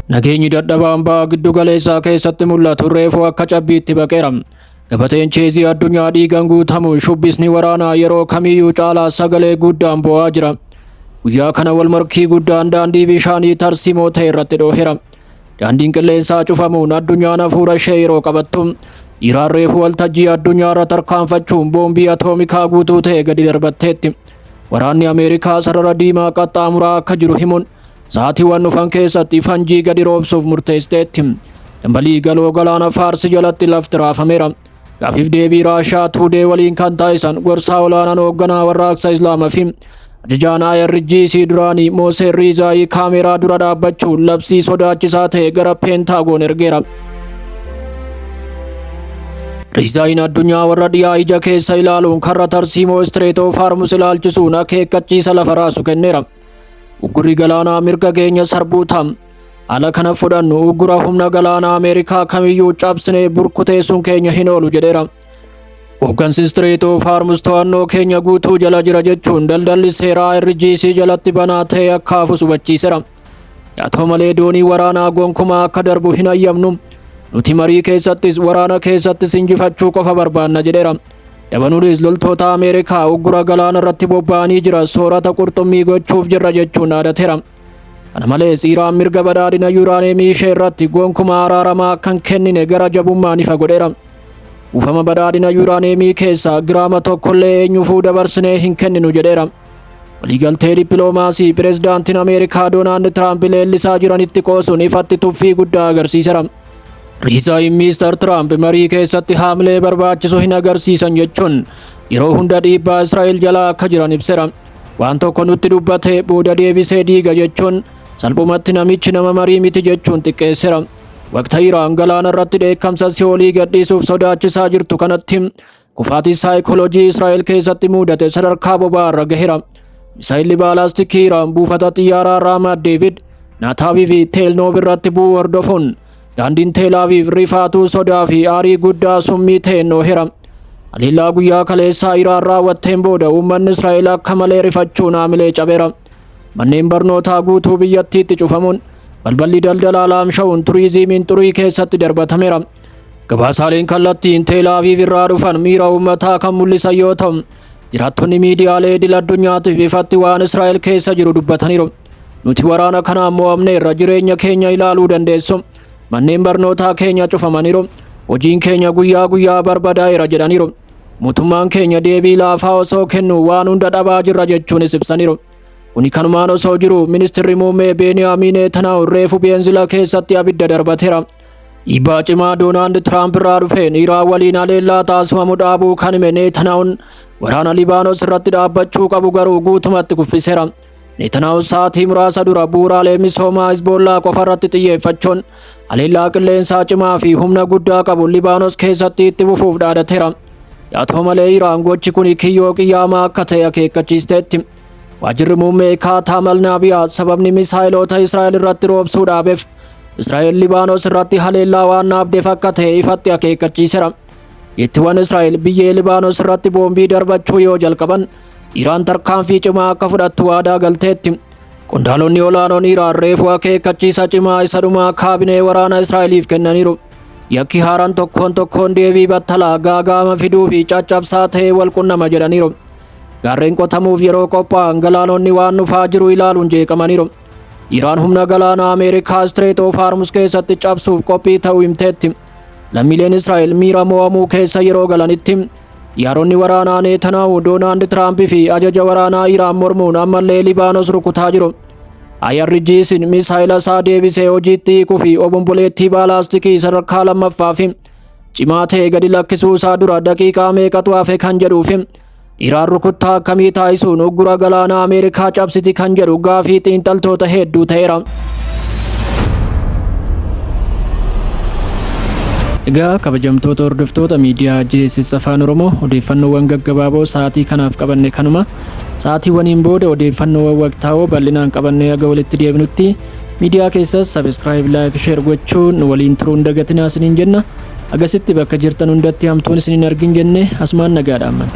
Nageenyi dadhabaan baha giddu galeessaa keessatti mul'atu reefuu akka cabbiitti baqeera. Gabateen cheezii addunyaa dhiigan guutamu shubbisni waraanaa yeroo kamiyyuu caalaa sagalee guddaan bo'aa jira. Guyyaa kana wal morkii guddaan daandii bishaanii tarsiimoo ta'e irratti dhoohera. Daandiin qilleensaa cufamuun addunyaan hafuura ishee yeroo qabattu Iraan reefuu waltajjii addunyaa irra tarkaanfachuun boombii atoomikaa guutuu ta'e gadi darbatteetti. Waraanni Ameerikaa sarara diimaa qaxxaamuraa akka jiru himuun sa'aatiiwwan dhufan keessatti fanjii gadi roobsuuf murteessiteetti. Dambalii galoo galaana Faarsi jalatti lafti raafameera. Gaafiif deebii Raashaa Tuudee waliin kan taasisan gorsaa olaanaan hoogganaa warraaqsa Islaamaa fi ajajaan IRGC duraanii Mooseen Riizaayii kaameeraa dura dhaabbachuun labsii sodaachisaa ta'e gara Peentaagoon ergeera. Riizaayiin addunyaa warra dhiyaa ija keessa ilaaluun karra tarsiimoo Strait of Hormuz ilaalchisuun akeekkachiisa lafa raasu kenneera. Uggurri galaanaa mirga keenya sarbuu ta'a. Haala kana fudhannu uggura humna galaanaa Ameerikaa kamiyyuu cabsinee burkuteessuun keenya hin oolu jedheera. Hooggansi Strait of Hormuz to'annoo keenya guutuu jala jira jechuun daldalli seeraa IRGC jalatti banaa ta'e akka hafus hubachiiseera. Haa ta'u malee doonii waraanaa gonkumaa akka darbu hin hayyamnu. Nuti marii keessattis waraana keessattis injifachuu qofa barbaanna jedheera. Dabaluunis loltoota Ameerikaa uggura galaana irratti bobba'anii jira soorata qurxummii gochuuf jirra jechuun dhaadateera. Kana malees Iraan mirga badhaadhina yuuraaneemii ishee irratti gonkumaa araaramaa akka hin kennine gara jabummaan ifa godheera. Kuufama badhaadhina yuuraaneemii keessaa giraama tokkollee eenyufuu dabarsinee hin kenninu jedheera. Waliigaltee dippiloomaasii pirezidaantiin Ameerikaa Doonaald Tiraamp leellisaa jiranitti qoosuun ifatti tuffii guddaa agarsiiseera. Riizaayin Miistar Tiraamp marii keessatti haamilee barbaachisu hin agarsiisan jechuun yeroo hunda dhiibbaa Israa'el jalaa akka jiran ibseera. Waan tokko nutti dubbate booda deebisee diiga jechuun salphumatti namichi nama marii miti jechuun xiqqeesseera. Waqta Iraan galaana irratti dheekkamsa si'oolii gadhiisuuf sodaachisaa jirtu kanatti kufaatii saayikooloojii Israa'el keessatti mudate sadarkaa boba'aa irra gaheera. Misaayilli baalaastikii Iraan buufata xiyyaaraa Raamaat Deevid, Naataavii fi Teelnoov irratti bu'uu hordofuun daandiin Teelaaviif rifaatuu sodaa fi aarii guddaa summii ta'een dhooheera. Haleellaa guyyaa kaleessaa Iraan raawwatteen booda uummanni Israa'el akka malee rifachuun haamilee cabeera. Manneen barnootaa guutuu biyyattiitti cufamuun balballi daldalaa laamsha'uun turiizimiin xurii keessatti darbatameera. Gabaasaaleen kallattiin Teelaaviif irraa dhufan miira uummataa kan mul'isan yoo ta'u, jiraattonni miidiyaalee idil addunyaatiif ifatti waan Israa'el keessa jiru dubbataniiru. Nuti waraana kanaan mo'amneerra jireenya keenya ilaaluu dandeessu. Manneen barnootaa keenya cufamaniiru. Hojiin keenya guyyaa guyyaa barbadaa'eera jedhaniiru. Mootummaan keenya deebii laafaa osoo kennu waan hunda dhabaa jirra jechuunis ibsaniiru. Kuni kanumaan osoo jiru ministirri muummee Beeniyaamiin Netanyahu reefu beenzila keessatti abidda darbateera. Dhiibbaa cimaa Doonaald Tiraamp irraa dhufeen Iraan waliin haleellaa taasifamu dhaabuu kan hime Netanyahuun waraana Libaanos irratti dhaabbachuu qabu garuu guutumatti kuffiseera. Netanyahu sa'aatii muraasa dura bu'uuraalee misoomaa Hizboollaa qofa irratti xiyyeeffachuun haleellaa qilleensaa cimaa fi humna guddaa qabu Libaanos keessatti itti fufuuf dhaadateera. Haa ta'u malee Iraan gochi kun kiyyoo qiyyaamaa akka ta'e akeekkachiisteetti. Waajjirri muummee Kaatam al-Naabiyaa sababni misaayiloota Israa'el irratti roobsuu dhaabeef Israa'el Libaanos irratti haleellaa waan dhaabdeef akka ta'e ifatti akeekkachiiseera. Jeettiiwwan Israa'el biyyee Libaanos irratti boombii darbachuu yoo jalqaban Iraan tarkaanfii cimaa akka fudhattu waadaa galteetti. Qondaalonni olaanoon Iraan reefu akeekkachiisa cimaa isa dhumaa kaabinee waraana Israa'eliif kennaniiru. Yakki haaraan tokkoon tokkoon deebii battalaa gaagaama fiduu fi caccabsaa ta'ee wal qunnama jedhaniiru. Gaarreen qotamuuf yeroo qophaa'an galaanonni waan dhufaa jiru ilaaluun jeeqamaniiru. Iraan humna galaanaa Ameerikaa Strait of Hormuz keessatti cabsuuf qophii ta'uu himteetti. Lammiileen Israa'el miira mo'amuu keessa yeroo galanitti xiyyaaronni waraanaa Netanyahu, Doonaald Tiraamp fi ajaja waraanaa Iraan mormuun ammallee Libaanos rukutaa jiru. IRGC'n misaayila isaa deebisee hojiitti hiikuu fi obomboleettii baalaastikii sadarkaa lammaffaa fi cimaa ta'e gadi lakkisuu isaa dura daqiiqaa meeqatu hafe kan jedhuu fi Iraan rukuttaa akkamii taasisuun uggura galaanaa Ameerikaa cabsiti kan jedhu gaafii xiinxaltoota hedduu ta'eera. Egaa kabajamtoota hordoftoota miidiyaa JSS Afaan Oromoo, odeeffannoowwan gaggabaaboo sa'aatii kanaaf qabanne kanuma. Sa'aatiiwwaniin booda odeeffannoowwan waqtaawoo bal'inaan qabannee haga walitti deebinutti miidiyaa keessas subscribe, like, share gochuun nu waliin turuun dagatinaa isiniin jenna. Agasitti bakka jirtan hundatti hamtuun isin hin argin jenne asumaan nagaa dhaamman.